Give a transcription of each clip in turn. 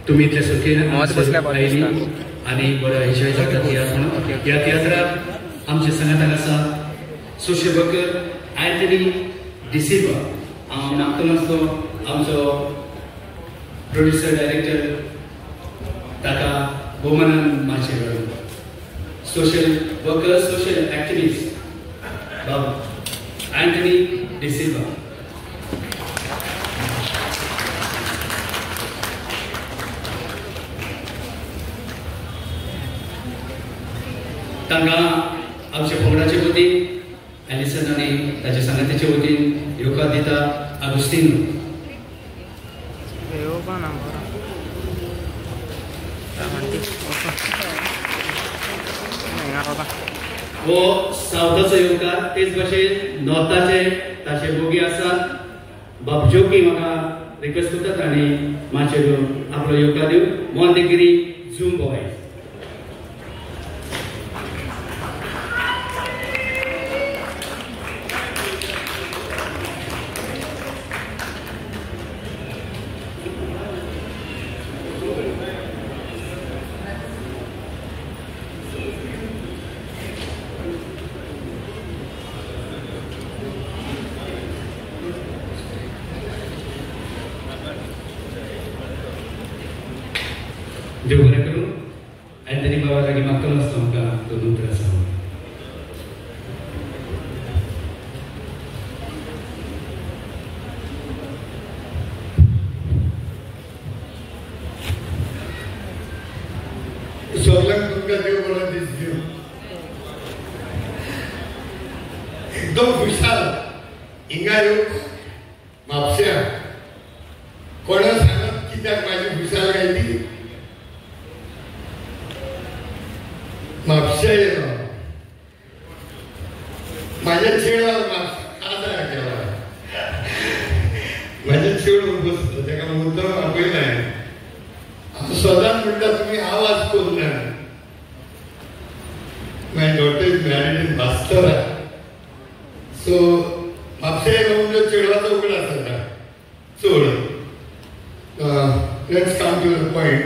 तुम्ही इतले सुखी आयली आनी बरो एन्जॉय जाता तियात्र म्हणून. ह्या तियात्राक आमच्या सांगाताक आसा सोशल वर्कर अँथनी डिसिल्वा. हांव मागता नासलो आमचो प्रोड्युसर डायरेक्टर ताका भोवमानान माचयेर हाडून. सोशल वर्कर सोशल एक्टिविस्ट बाबू अँथनी डिसिल्वा. तांकां आमच्या पंगडाचे वतीन एलिसन आनी ताच्या सांगात्याचे वतीन येवकार दिता आगुस्तीन. हो सावथाचो येवकार, तेच भाशेन नॉर्थाचे ताचे मोगी आसात बाब जोकी म्हाका रिक्वेस्ट करतात आनी माचयेर आपलो येवकार दिवन मोहनगिरी झूम बॉयज. देव बरें करूं. अँथनी बाबा लागीं मागता नासता आमकां दोन उतरां सांगूं. सगळ्यांक तुमकां देव बरो दीस दिवं. एकदम खुशाल हिंगा येवंक म्हापश्यां. कोणा सांगत कित्याक म्हाजी खुशाल काय ती म्हापश्या येयलो म्हाज्या चेडवाक काजार केला. म्हाज्या चेडून बसलो ताका मुद्दम आपयलें. हांव सदांच म्हणटा तुमी आवाज करूं ना. My daughter is married in Bastora. So Mapusa येयलो म्हणजे चेडवाचो उगडास जाता चड. Let's come to the point.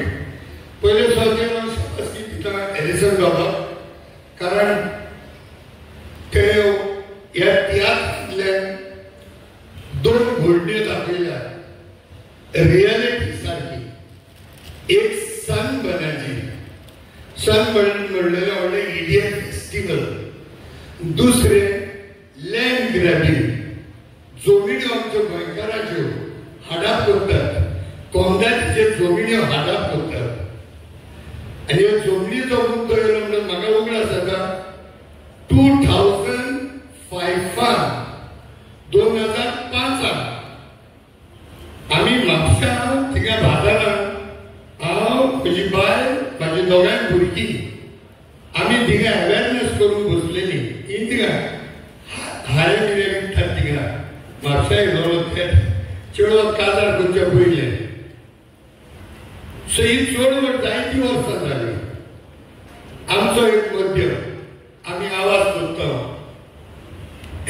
पयले सुवातेर हांव शाबासकी दिता एलिसन बाबा, कारण ते ह्या तियात्रांतल्यान दोन घोडण्यो दाखयल्या रियलिटी सारकी. एक सनबर्नाची, सनबर्न म्हणलेलें व्हडलें इंडियन फेस्टिवल. दुसरें लँड ग्रॅबिंग, जमिन्यो आमच्यो गोंयकाराच्यो हाडाप करतात, कोमदाचेर जमिन्यो हाडाप करतात. आनी ह्यो जमनीचो मुद्दो येयलो म्हणून म्हाका उगडास जाता 2005 2005 आमी म्हापश्यां थिंगा बाजारांत हांव म्हजी बायल म्हाजी दोगांय भुरगीं आमी थिंगा अवेरनेस करूंक बसलेलीं. तीं थिंगा हारे कितें विकतात थिंगा म्हापश्यां येयलो ते चेडवाक काजार करच्या पयलें. सो ही चळवळ जायती वर्सां जाली. आमचो एक मध्य आमी आवाज करता,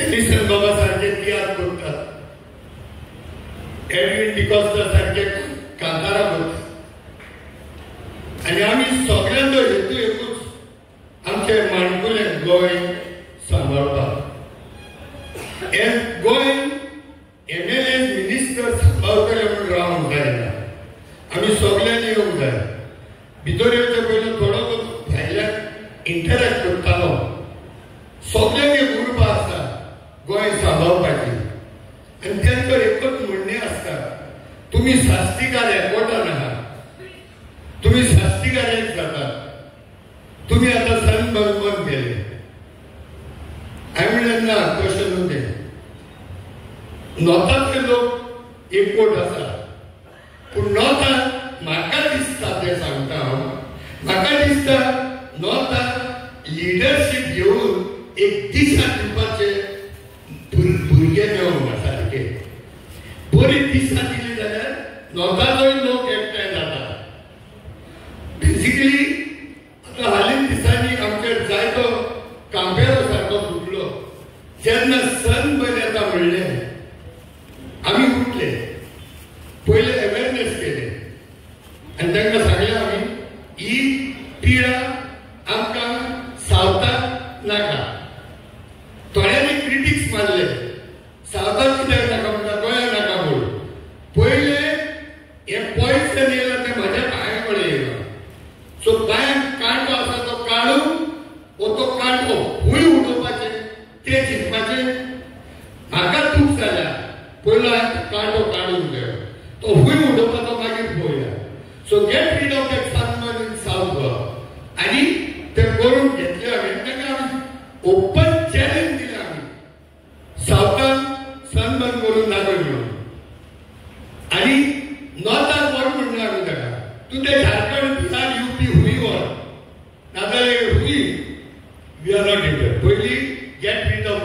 एलिसन बाबा सारके तियात्र करतात, एडविन डिकॉस्टा सारके कांतारां करतात. आनी आमी सगळ्यांचो हेतू एकूच, आमचें माणकुलें गोंय सांबाळपाक. गोंय MLA minister सांबाळटले म्हूण रावंक जायना, आमी सगळ्यांनी येवंक जाय. भितर येवचे पयलीं थोडो भायल्यान इंटरॅक्ट करतालो. सगळ्यांनी उर्बा आसता गोंय सांबाळपाची आनी तांचो एकूच म्हणणें आसता, तुमी सास्तिकार एकवटान आहा, तुमी सास्तिकार एक जातात, तुमी आतां सनबर्न बंद केले. हांवें म्हणलें ना, तशें न्हू तें. नॉर्थांतले लोक एकवट आसा, पूण नॉर्थांत म्हाका दिसता तें सांगता हांव, म्हाका दिसता नॉर्थांत लिडरशीप घेवन एक दिशा दिवपाचे भुरगे मेळूंक ना सारके. बरी दिशा दिली जाल्यार नॉर्थाचोय लोक एकठांय जाता. बेसिकली आतां हालींच दिसांनी आमचेर जायतो कांपेरो सारको सुटलो. जेन्ना सनबर्न येता म्हणलें आमी उठले, पयले अवेरनेस केली.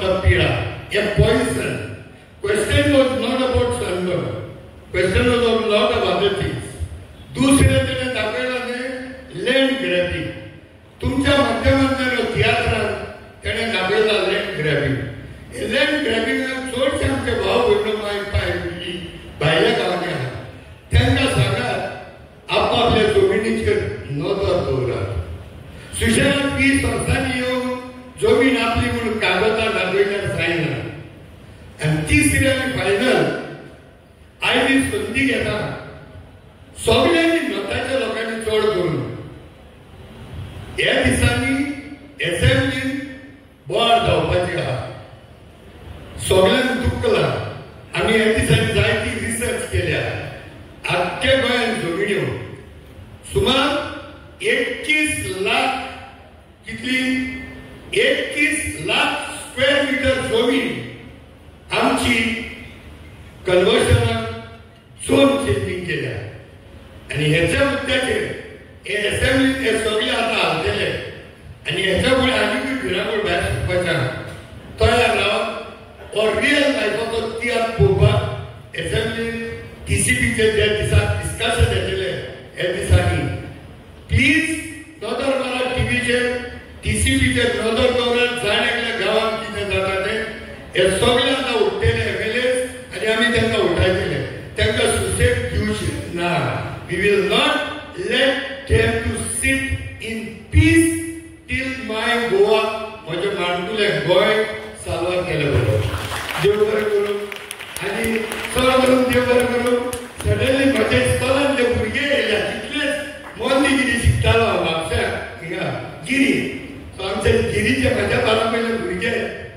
आमकां पिडा, हे poison. Question was not about sunburn, question was of lot of other things. दुसरें तेणें दाखयलां तें लँड ग्रॅबिंग. तुमच्या माध्यमांतल्यान तियात्रान तेणें दाखयलां लँड ग्रॅबिंग. हे लँड ग्रॅबिंगाक चडशे आमचे भाव भयणो माय पाय भायल्या गांवांनी आहा, तांकां सांगात आपापल्या जमिनीचेर नदर दवरात. सुशेगाद ही संस्थांनी येवन जमीन आपली म्हणून कागदां दाखयल्यार जायना. आनी तिसरी आनी फायनल आयज ही संदी घेता सगळ्यांनी नॉर्थाच्या लोकांनी चड करून ह्या दिसांनी एसेंब्लीन बोवाळ जावपाची आहा. सगळ्यांनी दुखला. आमी ह्या दिसांनी जायती रिसर्च केल्या. आख्ख्या गोंयांत जमिन्यो सुमार 21 लाख, कितली 21 लाख स्क्वेअर मिटर जमीन आमची कन्वर्शनाक झोन चेंजींग केल्या. आनी हेच्या मुद्द्याचेर हे एसेंब्लीन हे सगळे आतां हालतले आनी हेच्या फुडें आनीकूय भिरांकूळ भायर सरपाच्या तयार रावन हो रियल लायफाचो तियात्र पळोवपाक एसेंब्लीन टीसीपीचे ज्या दिसाक डिस्कशन येतले ह्या दिसांनी प्लीज नदर मारा टीव्हीचेर, टीसीपीचेर नदर दवरात. जाण एकल्या गांवांत कितें जाता तें हे सगळे आतां उठ्ठले एमएलए आनी आमी तांकां उठायतले. तांकां सुसेग दिवचे ना. We will not let them to sit in peace till my Goa, म्हजें माणकुलें गोंय साल्वार केलें बरोबर. देव बरें करूं आनी चड करून देव बरें करूं. सडनली म्हज्या इस्कॉलान जे भुरगे येयल्या तितलेच मोन्नी गिरी शिकतालो हांव म्हापश्या हिंगा गिरी. सो आमच्या गिरीचे म्हज्या बारा पयले भुरगे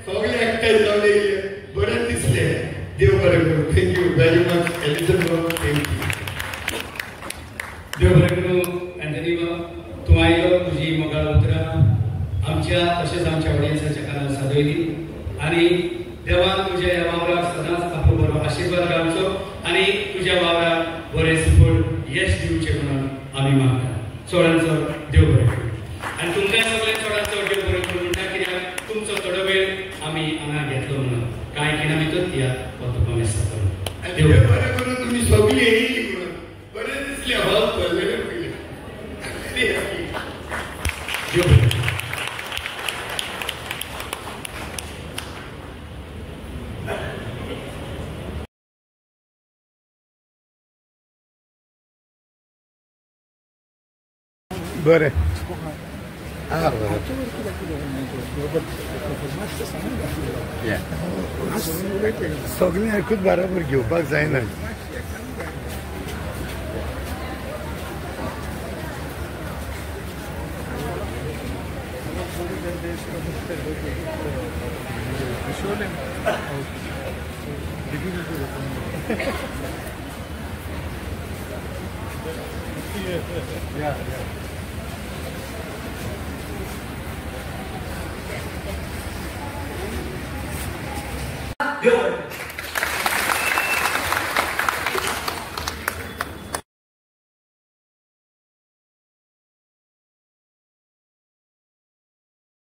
सगळे एकठांय जावन येयले, बरें दिसलें. देव बरें करूं. Thank you very much Ellison बाब, thank you. देव बरें करूं अँथनी बाब, तूं आयलो, तुजी मोगाळ उतरां आमच्या तशेंच आमच्या ऑडियन्साच्या कानार सादयली आनी देवान तुज्या ह्या वावराक सदांच आपलो बरो आशिर्वाद घालचो आनी तुज्या वावराक बरें सुफळ यश दिवचें म्हणून आमी मागता. चडान चड देव बरें करूं. आनी तुमकां सगळें चडान चड देव बरें करूं म्हणटा, कित्याक तुमचो थोडो वेळ आमी हांगा घेतलो म्हणून कांय खिणा भितर तियात्र परफॉर्मन्स जातलो. देव बरें करूं. तुमी सगळीं येयली म्हणून बरें दिसलें. हॉल भरलेलें पयलें. देव बरें करूं. बरें सगळें एकूच बराबर घेवपाक जायना. देव बरें.